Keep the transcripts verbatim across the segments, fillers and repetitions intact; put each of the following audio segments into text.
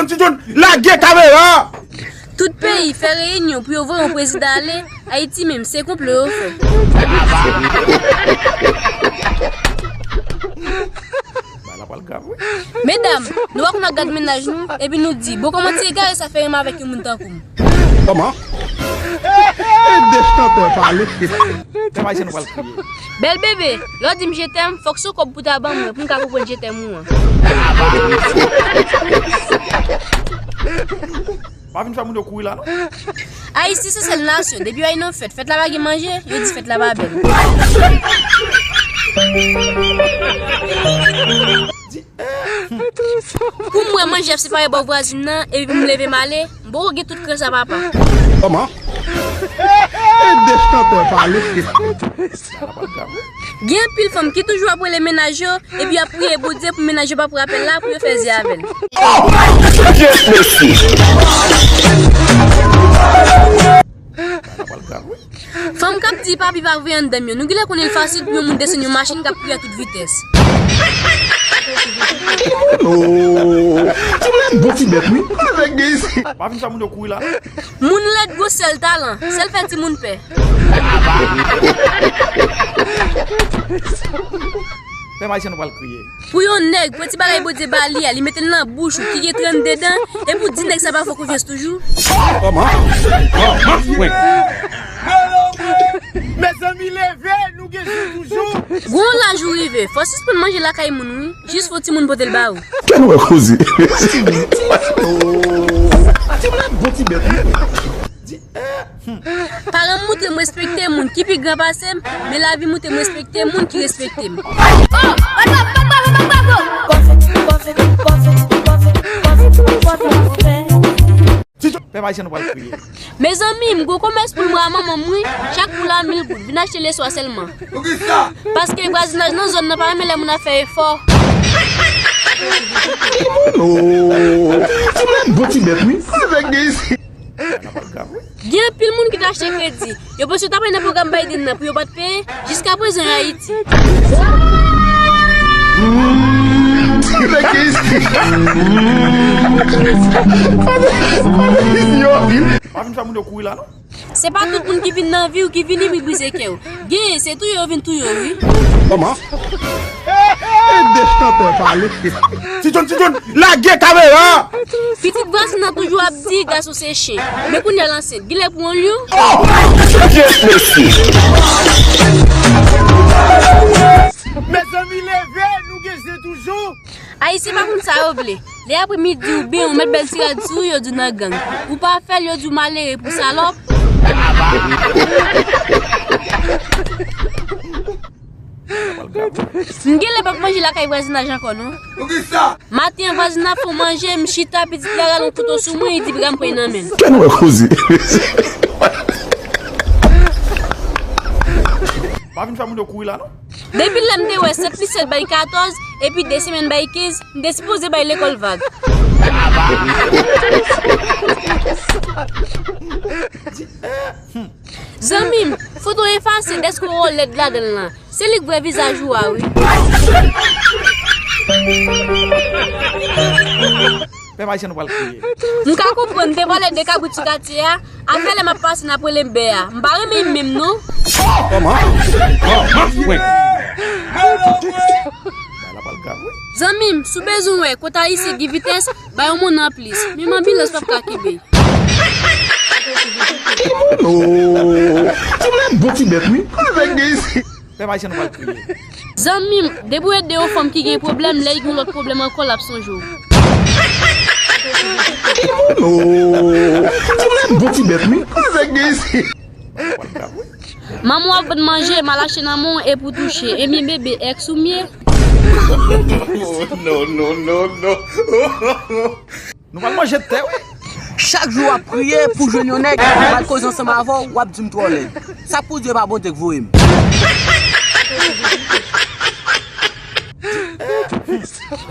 Ti John, lage kamera! Tout peyi fè reyinyon pou yo voye yon prezidan ale, Ayiti menm, se konplo yo fè. Bagay la pral grav, wi. Medam, nou pa konn ap gad mennaj nou, epi nou di, bon, kòman ti egare sa fè renmen avèk yon moun tankou m? Kòman? Ede chantè pale. Pèp Ayisyen, nou pral kriye. Bèl bebe, lè w di m je t'aime, fòk se yon kòb pou ta ban mwen, pou m ka konprann je t'aime ou an. Pa vin fè moun yo kouri la, non. Ayiti se sèl nasyon, depi yo ay nan fèt, fèt la pa gen manje, yo di fèt la pa bèl. Pou m wè manje ap separe bò vwazin nan, epi pou m leve m ale, m poko gen tout kran sa papa. Kòman? Ede chantè pale. Gen anpil fanm ki toujou ap rele mennaj yo, epi y ap priye Bondye pou mennaj yo pa pran apèl la pou yo fè zye avè l. Oh! Dye mesi! Fanm k ap di papi pa voye anndan m yo, nou genlè konnen l fasil pou yon moun desann yon machin k ap kouri a tout vitès. Oh! Ti moun bon ti bèt, wi. Avèk gay. Pa vin fè moun yo kouri la. Moun lèd gwo sèl talan, sèl fè timoun pè. Pèp Ayisyen, nou pral kriye. Pou yon nèg pran ti bagay Bondye ba li a, li mete l nan bouch ou ki gen trannde dan, epi w di nèg sa pa fè w konfyans toujou. Kòman? Kòman? Mezanmi, leve, nou gen jou toujou. Gwo laj ou rive, fò w sispann manje lakay moun wi, jis fò timoun pote l ba ou. Kè nou wè koze. Timoun bon ti bèt. Paran m montre m respekte moun ki pi gran pase m, men lavi montre m respekte moun ki respekte m. Pèp Ayisyen, nou pral kriye. Mezanmi, m gwo komès poul mwen a manman m wi, chak poul a mil goud, vin achte leswa sèlman. Paske vwazinaj nan zòn nan pa renmen lè moun ap fè efò. Timoun, oh, timoun bon ti bèt wi. Avèk gay. Gen anpil moun ki t achte kredi. Yo panse yo t ap nan pwogram Biden nan pou yo pa t peye. Jiskaprezan yo Ayiti. Pa vin fè moun yo kouri la, non. Se pa tout moun ki vin nan vi w ki vini pou brize kè w. Genyen, se touye yo vin touye w, wi. Kòman? Ede chantè pale. Ti John, Ti John, lage kamera! Pitit vwazin nan toujou ap di gason se chen. Men kounye a l ansent, genlè pou yon lyon. Oh! Dye mesi! Mezanmi, leve, nou gen je toujou. Ayisyen pa konn sa yo vle. Lè aprè midi oubyen ou met bèl ti rad sou ou, yo di w nan gang. Ou pa fè l, yo di w malere pou salòp. M genlè p ap manje lakay vwazinaj ankò non. Maten an vwazin nan ap fè w manje, m chita, pitit la rale yon kouto sou mwen, li di piga m pran nan men l. Kè nou wè koze. Pa vin fè moun yo kouri la non. Depi lè m te wè sèt plis sèt bay katòz, epi de semèn bay kenz, m te sipoze bay lekòl vag. Zanmi m, foto efase dèske w wè w lèd ladan l lan. Se li k vre vizaj ou a wi. Pèp Ayisyen, nou pral kriye. M ka konprann, m te vòlè de kabrit sou katye a, afè lè m ap pase n ap rele m bè a. M pa renmen l menm non. Kòman? Kòman? Zanmi m, si w bezwen wè kote Ayisyen gen vitès, bay yon moun anplis. Menm anbilans p ap ka kenbe. Timoun, oh, timoun bon ti bèt wi. Avèk gay. Pèp Ayisyen, nou pral kriye. Zanmi m, depi w ede yon fanm ki gen pwoblèm, lè l gen yon lòt pwoblèm ankò, l ap sonje w. Timoun, oh, timoun bon ti bèt wi. Avèk gay. Manman w ap vann manje, m al achte nan men w epi w touche. Ebyen bebe, èks ou m ye? Non, non, non, non. Nou pral manje tè wi. Chak jou w ap priye pou jwenn yon nèg, m al koze ansanm avè w, w ap di m twò lèd. Sa k pou di e pa Bondye k voye m.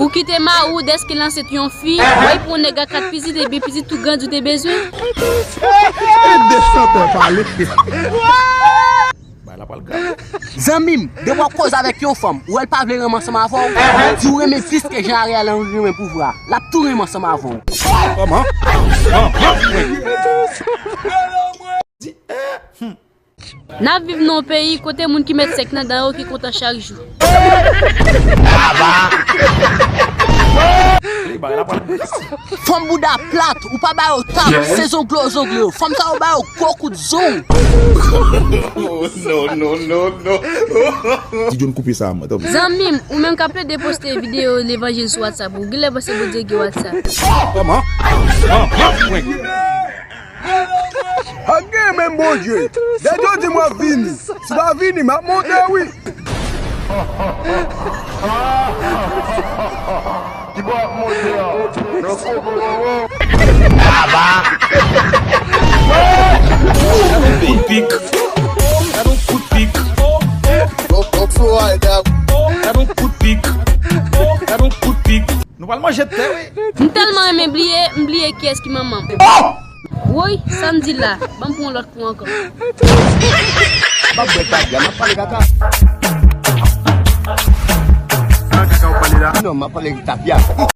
Ou kite mari w dèske l ansent yon fi, w al pran yon nèg ak kat pitit, ebyen pitit tou grandi w te bezwen. Ede chantè pale. Bagay la Zanmi m, depi w ap koze avèk yon fanm, ou wè l pa vle renmen ansanm avè w, di w renmen plis ke jan Ariel Henry renmen pouvwa, l ap tou renmen ansanm avè w. Kòman? N ap viv nan yon peyi kote moun ki mèt sèk nan dan yo ki kontan chak jou. Fanm bouda plat, ou pa ba yo tap, se zongle yo zongle yo. Fanm sa yo ba yo gwo kout zong. Ti John koupe sa mwen, tanpri. Zanmi m, ou menm k ap plede poste videyo levanjil sou WhatsApp, ou genlè panse Bondye gen WhatsApp. Kòman? Ak gen menm Bondye. Dèyè w di m w ap vini. Si w pa vini, m ap monte wi. Ki bò ap monte a? Nan kokobo. Kout pik. Gade yon kout pik. Gade yon kout pik. Gade yon kout pik. Nou pral manje tè wi. M tèlman renmen bliye, m bliye kiyès ki manman m. Woy, sa m di la, ban m pran lòt kou ankò. M ap bwè tapya, m ap pale kaka. Nan kaka w pale la? Non, m ap pale tapya.